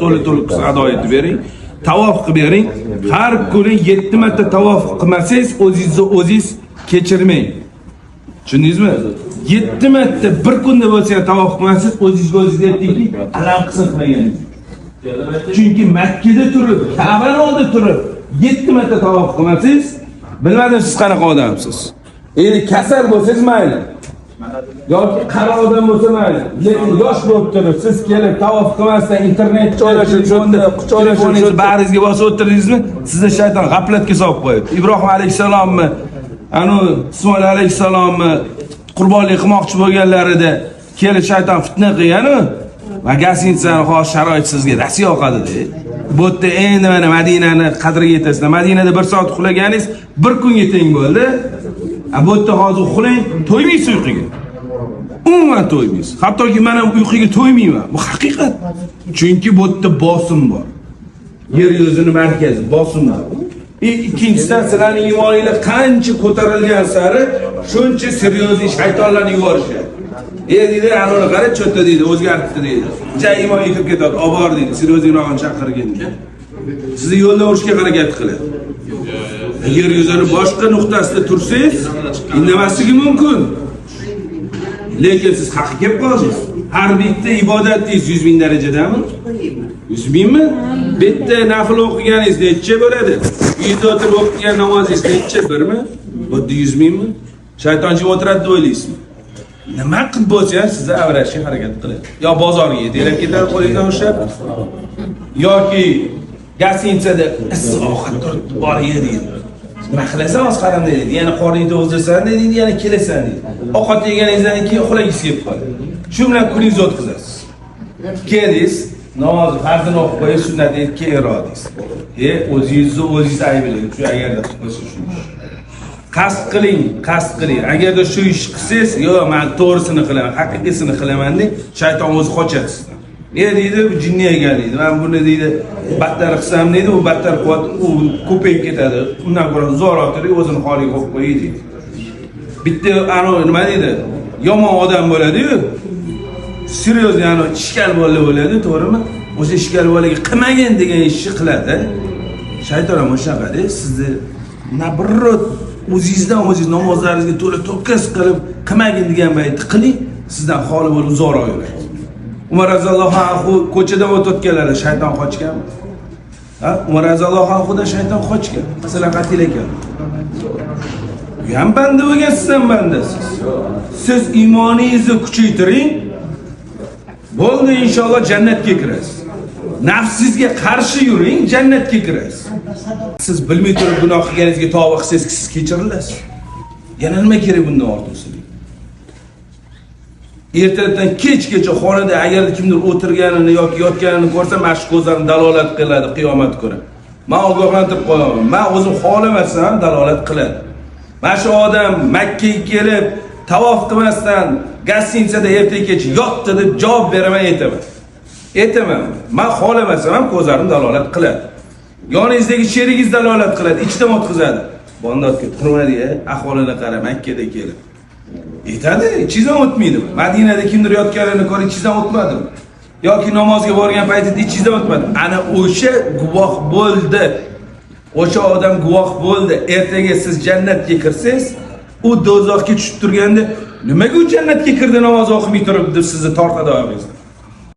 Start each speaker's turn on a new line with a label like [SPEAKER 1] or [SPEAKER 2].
[SPEAKER 1] To'la to'liq ado etib bering. Tavof qilib bering. Har kuni 7 marta tavof qilmasangiz, o'zingizni o'zingiz kechirmang. Tushundingizmi? 7 marta bir kunda bo'lsa ham tavof qilmasangiz, o'zingizga o'zingiz aytdingki, alam qilsin qilmaganingiz. Chunki Makkada turib, Ka'bani oldida turib, 7 marta tavof qilmasangiz, bilmadim siz qanaqa odamsiz. Endi kasal bo'lsangiz mayli. Yoki qari odam bo'lsa mayli. Lekin yosh bo'lib turib, siz kelib tavof qilmasdan internet
[SPEAKER 2] Quchoqlashib,
[SPEAKER 1] telefonda,
[SPEAKER 2] quchoqlashib,
[SPEAKER 1] telefoningizni bag'ringizga bosib o'tirdingizmi, sizni shayton g'aflatga solib qo'yadi. Ibrohim alayhissalomni, anu Ismoil alayhissalomni qurbonlik qilmoqchi bo'lganlarida kelib shayton fitna qilganu, va gостиницani hozir sharoit sizga rosa yoqadi de. Bu yerda endi mana Madinani qadriga yetasizlar. Madinada bir soat uxlaganingiz bir kunga teng bo'ldi. A bu yerda hozir uxlang, to'ymaysiz uyquga. Umuman to'ymaysiz. Hattoki men ham uyquga to'ymayman. Bu haqiqat. Chunki bu yerda bosim bor. Yer yuzini markazi bosim bor. Ikkinchisidan sizlarning iymoninglar qancha ko'tarilgan sari shuncha серьезный shaytonlarni yuborishadi. E deydi, anani qara, cho'tta deydi, o'zgaribdi deydi. Ja iymon yetib ketadi, olib bor deydi, серьезный rog'ini chaqirgin deydi. Sizni yo'ldan urishga harakat qiladi. Yer yuzini boshqa nuqtasida tursangiz, indamasligi mumkin. Lekin siz haqqa kelib qoldingiz. Har bitta ibodatingiz 100 ming darajadami? 100 mingmi? Bitta nafl o'qiganingiz necha bo'ladi? Uyda o'tirib o'qigan namozingiz necha? Birmi? Bu yerda 100 mingmi? Shayton jim o'tiradi deb o'ylaysizmi? Nima qilib bo'lsa ham sizni avrashga harakat qiladi. Yo bozorga yetalab ketadi qo'lingizdan ushlab, yoki гостиница da issiq ovqat turibdi, bor ye deydi. Nima qilasan hozir qaramda deydi. Yana qorning to'g'izdirsan deydi, yana kelasan deydi. Ovqat yeganingizdan keyin uxlagingiz kelib qoladi. Shu bilan kuningizni o'tkazasiz. Keldingiz, namozni farzini o'qib qo'yib, sunnat deydi, keyinroq deysiz. E, o'zingizni o'zingiz ayblang. Shu agarda qilib qo'ysa shu ish. Qasd qiling, qasd qiling. Agarda shu ish qilsangiz, yo'q, men to'g'risini qilaman, haqiqiysini qilaman deng, shayton o'zi qochadi sizdan. E deydi, bu jinni ekan deydi. Men buni deydi, battar qilsam deydi, u battar quvvat u ko'payib ketadi. Undan ko'ra uzoqroq turing, o'zini holiga qo'yib qo'yay deydi. Bitta anavi nima deydi? Yomon odam bo'ladi-yu. Серьезный anavi ishkal bola bo'ladi, to'g'rimi? O'sha ishkal bolaga qilmagin degan ishni qiladi. Shayton ham o'shanaqada sizni наоборот o'zingizdan o'zingiz namozlaringizga to'la to'kis qilib qilmagin degan paytda qiling, sizdan xoli bo'lib uzoqroq yuradi. Umar raziyallohu anhu ko'chadan o'tayotganlarida shayton qochganmi? Ha? Umar raziyallohu anhudan shayton qochgan. Masalan, qatil ekan. U ham banda bo'lgan, siz ham bandasiz. Siz iymoningizni kuchaytiring. Bo'ldi, inshaalloh jannatga kirasiz. Nafsingizga qarshi yuring, jannatga kirasiz. Siz bilmay turib gunoh qilganingizga tavba qilsangiz, siz kechirilasiz. Yana nima kerak bundan ortiq sizga? Ertadan kechgacha xonada agar kimdir o'tirganini yoki yotganini ko'rsa, mana shu ko'zlarim dalolat qiladi qiyomat kuni. Men ogohlantirib qo'yaman. Men o'zim xohlamasam dalolat qiladi. Mana shu odam Makkaga kelib tavof qilmasdan гостиница da erta kech yotdi deb javob beraman, aytaman. Aytaman. Men xohlamasam ham ko'zlarim dalolat qiladi. Yoningizdagi sherigingiz dalolat qiladi, ichdan o'tkazadi. Bondodga turmadi, ahvolini qara Makkada kelib. Aytadi, ichingizdan o'tmaydimi? Madinada kimdir yotganini ko'rib ichingizdan o'tmadimi? Yoki namozga borgan paytida ichingizdan o'tmadi. Ana o'sha guvoh bo'ldi. O'sha odam guvoh bo'ldi. Ertaga siz jannatga kirsangiz, u do'zaxga tushib turganda, nimaga u jannatga kirdi namoz o'qimay turib deb sizni tortadi oyog'ingizdan.